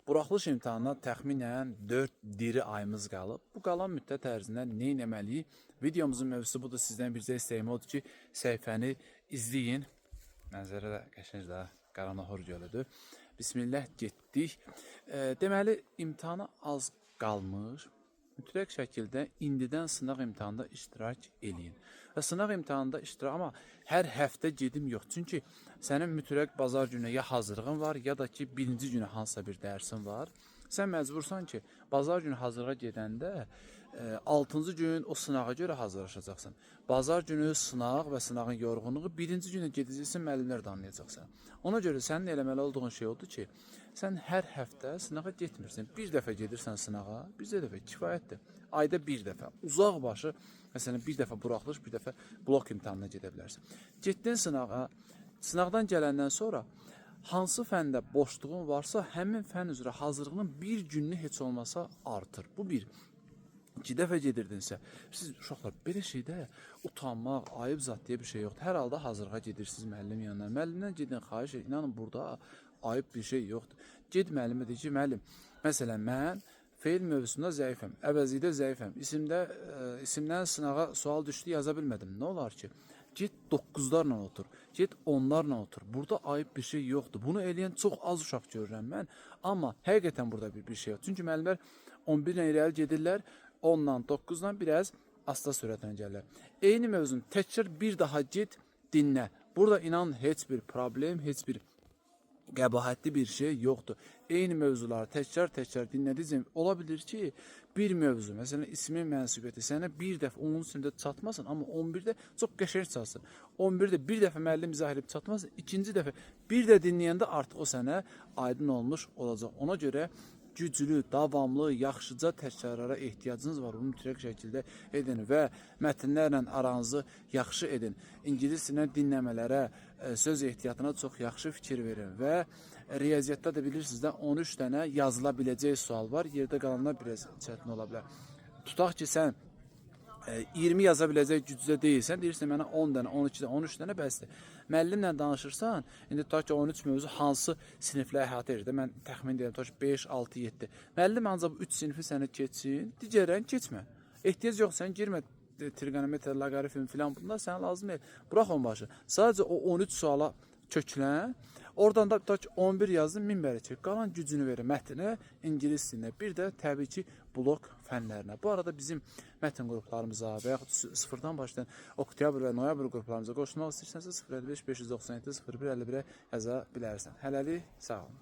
Buraxılış imtahanına təxminən 4 diri ayımız qalıb. Bu qalan müddət ərzində nə etməliyik? Videomuzun mövzusu budur. Sizdən bircə istəyim odur ki, səhifəni izləyin. Mənzərə də qəşəng də Qaranohor gölüdür. Bismillah getdik. Deməli imtahana az qalmış. Mütləq şəkildə indidən sınaq imtahanında iştirak eləyin. Və sınaq imtahanında iştirak, amma hər həftə gedim yox. Çünki sənin mütləq bazar günü ya hazırlığın var, ya da ki birinci günü hansısa bir dərsin var. Sən məcbursan ki, bazar günü hazırlığa gedəndə 6-cı gün o sınağa görə hazırlaşacaqsan. Bazar günü sınaq və sınağın yorğunluğu, birinci günü gedəcəksən, müəllimlər də anlayacaqsan. Ona görə sənin eləməli olduğun şey odur ki, sən hər həftə sınağa getmirsən. Bir dəfə gedirsən sınağa, bir dəfə kifayətdir. Ayda bir dəfə. Uzaq başı, məsələn, bir dəfə buraxılış, bir dəfə blok imtahanına gedə bilərsən. Getdin sınağa, sınaqdan gələndən sonra hansı fəndə boşluğun varsa, həmin fən üzrə hazırlığının bir gününü heç olmasa artır. Bu bir. İki dəfə gedirdinsə, siz uşaqlar belə şeydə utanmaq, ayıb zat deyə bir şey yoxdur. Hər halda hazırlığa gedirsiniz müəllim yanına. Müəllimdən gedin, xahiş edin. İnanın burada ayıb bir şey yoxdur. Get müəllimə de ki, müəllim, məsələn mən feil mövzusunda zəifəm, əvəzlikdə zəifəm, isimdə isimdən sınağa sual düşdü, yaza bilmədim. Nə olar ki? Get 9-larla otur, get 10-larla otur. Burada ayıb bir şey yoxdur. Bunu eləyən çox az uşaq görürəm mən. Amma həqiqətən burada bir şey yox. Çünki müəllimlər 11 ilə irəli gedirlər, 10-la 9-la biraz asta sürətlə gəlirlər. Eyni mövzunu təkrar bir daha get, dinlə. Burada inan heç bir problem, heç bir qəbahətli bir şey yoxdur. Eyni mövzuları təkrar-təkrar dinlədikcə ola bilir ki, bir mövzu, məsələn, ismin mənsubiyyəti sənə bir dəfə 10-cu sinifdə çatmasın, amma 11-də çox qəşəng çatsın. 11-də bir dəfə müəllim izah edib çatmasın, ikinci dəfə bir də dinləyəndə artıq o sənə aydın olmuş olacaq. Ona görə güclü, davamlı, yaxşıca təkrarlara ehtiyacınız var. Bunu mütləq şəkildə edin və mətnlərlə aranızı yaxşı edin. İngilis dilindən dinləmələrə, söz ehtiyatına çox yaxşı fikir verin və riyaziyyatda da bilirsiniz də 13 dənə yazıla biləcək sual var. Yerdə qalanlar biraz çətin ola bilər. Tutaq ki, sən 20 yaza biləcək gücdə deyilsən, deyirsən mənə 10 dənə, 12 dənə, 13 dənə bəsdir. Müəllimlə danışırsan, indi tutaq ki 13 mövzu hansı siniflə əhatə edir də, mən təxmin edirəm, tutaq ki 5, 6, 7. Müəllim ancaq bu 3 sinfi sənə keçsin, digərlərini keçmə. Ehtiyac yox, sən girmə trigonometriya, loqaritm filan, bunlar sənə lazım deyil. Burax onu başı. Sadəcə o 13 suala köklən. Oradan da tutaq ki 11 yazdın, min bərəkət. Qalan gücünü verir mətnə, ingilis dilinə, bir də təbii ki blok fənlərinə. Bu arada bizim mətn qruplarımıza və yaxud sıfırdan başlayan oktyabr və noyabr qruplarımıza qoşulmaq istəyirsənsə 055 597 01 51-ə yaza bilərsən. Hələlik sağ olun.